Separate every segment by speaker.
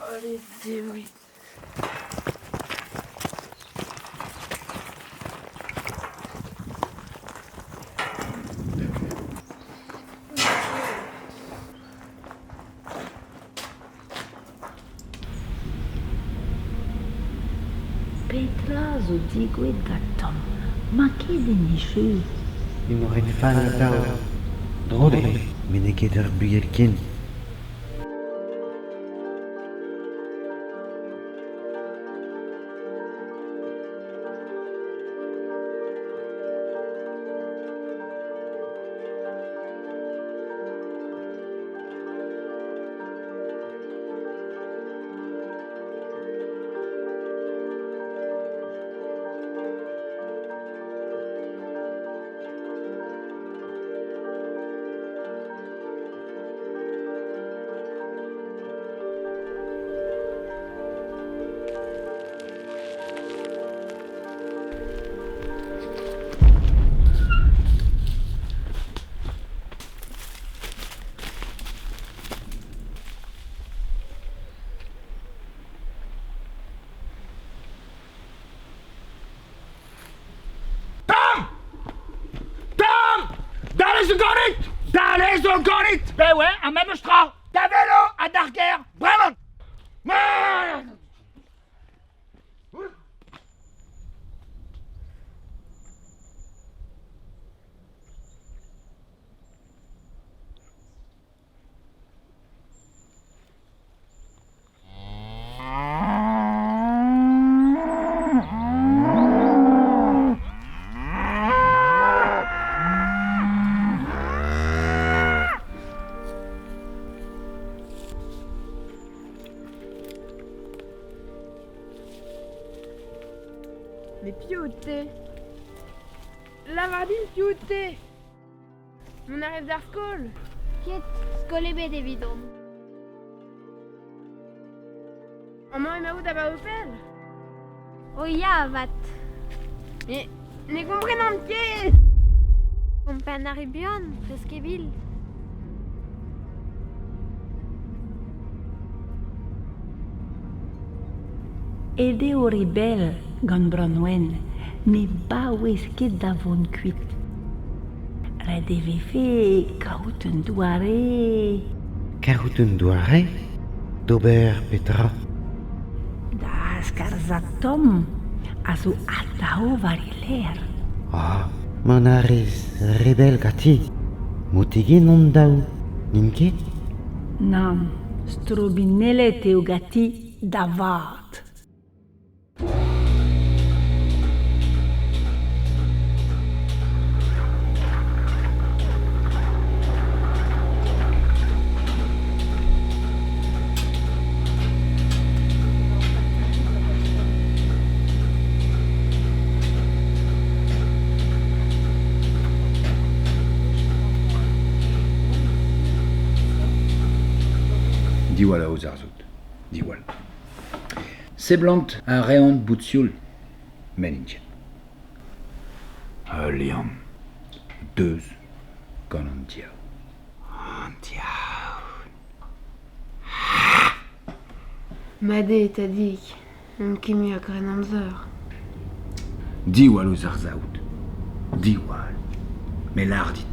Speaker 1: Allez, debriñ.
Speaker 2: Petra zo degouezhet gantañ? 'Mañ ket en e jeu.
Speaker 3: Emañ ret fall atav. Dro dezhi. Met n'eo ket ur bugel ken.
Speaker 4: Tom! Tom! Dale zo ganit! Dale zo ganit! Ben ouais, ar memes tra! Da velo ha d'ar gêr, bremañ!
Speaker 1: Mais piv out-te? Lavar din piv out-te! Mont a rez d'ar skol?
Speaker 5: Ket, skol ebet evidon.
Speaker 1: Amañ emaout abaoe pell?
Speaker 5: O ya avat.
Speaker 1: Mais ne gomprenan ket!
Speaker 5: Kompren a ri buan, presk-e-vil.
Speaker 2: Aet eo re bell gant Branwen, ne baouez ket da vont kuit. Ret e vefe kaout un doare…
Speaker 3: Karout un doare d'ober petra?
Speaker 2: Da skarzhañ tomm a zo atav war e lerc'h.
Speaker 3: Ah, ma na rez re bell ganti, motegin hon daou, n'int ket?
Speaker 2: Nann, strobinellet eo ganti da vat.
Speaker 4: Diwall aoz ar saout. Diwall. Seblant a reont bout sioul, met int ket. Ul liamm deus gant an diaoul. An diaoul.
Speaker 1: Mat eo, tadig, n'omp ket mui a Grennamzer.
Speaker 4: Diwall ouzh ar saout. Diwall. Me lâr dit.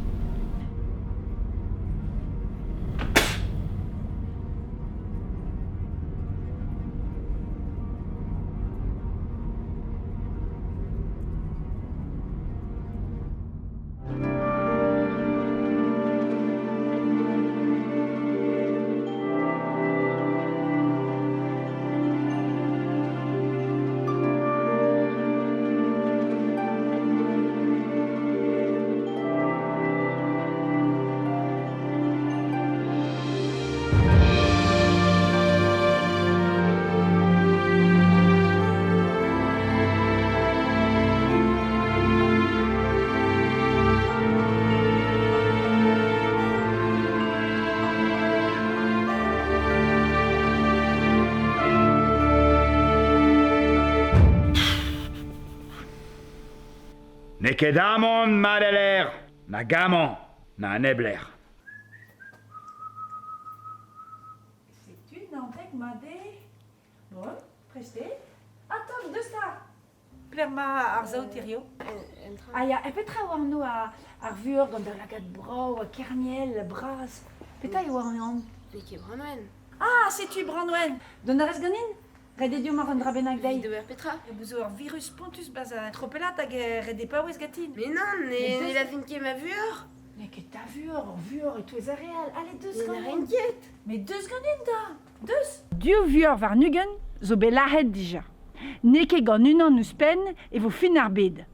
Speaker 4: N'eo ket amañ madeler, nag amañ, na neblec'h.
Speaker 2: Setu
Speaker 6: 19, mat eo. Bon, prest eo. Ha tomm, deus 'ta! Pelec'h 'ma ar saout hirio? Ah ya, ha petra e oa anv ar vuoc'h gant daoulagad brav ha kerniel bras? Petra e oa anv?
Speaker 1: N'eo ket Branwen.
Speaker 6: Ah, setu Branwen! Dont a rez ganin? Ret eo deomp un dra bennak dezhi.
Speaker 1: Evit ober petra?
Speaker 6: Zo ur virus spontus 'barzh an tropellad hag ret eo paouez ganti.
Speaker 1: Mais non, ne ne lavin ket ma vuoc'h.
Speaker 6: N'eo ket ta vuoc'h, ur vuoc'h e-touez ar re all. Allez, deus
Speaker 1: Mais n'a
Speaker 6: ganin.
Speaker 1: rien ket.
Speaker 6: Mais deus ganin 'ta! Deus! Div vuoc'h warn-ugent zo bet lazhet dija. N'eo ket gant unan ouzhpenn e vo fin ar bed.